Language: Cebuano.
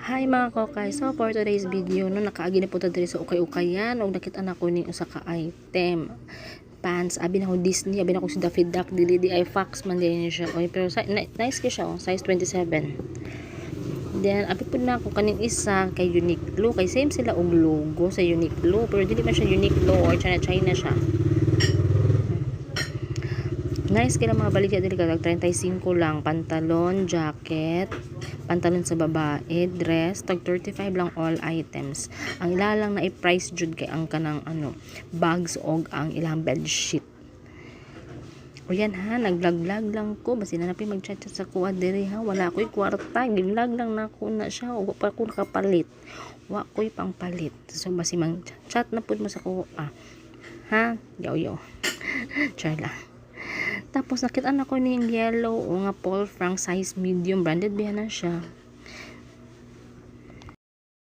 Hi, mga kokay. So for today's video, no, nakaagi na po ta diri sa ukay-ukayan ug nakita nako ning usa ka item. Pants, abi nako Disney, abi nako si Daffy Duck, dili diay, Fox man din siya. Oy, pero nice kay siya, oh, size 27. Then abi pud nako kaning isa kay Uniqlo, kay same sila og logo sa Uniqlo, pero dili man siya Uniqlo or China China siya. Nice kay mga baligya dili ka 35 lang pantalon, jacket, pantalon sa babae, dress, tag 35 lang all items. Ang ila lang na i-price jud kay ang kanang ano, bags og ang ilang bedsheet. O yan ha, nag-vlog-vlog lang ko. Basta na napi mag-chat-chat sa kuha diri ha. Wala ko'y kwarta. Gi-vlog lang na ko na siya. Wa pa ko nakapalit. Wa ko'y pangpalit. So, basi mag-chat na pud mo sa kuha. Ha? Yo, yo. Char lang. Tapos nakita na ko ning yellow o nga Paul Frank size medium, branded biya na siya.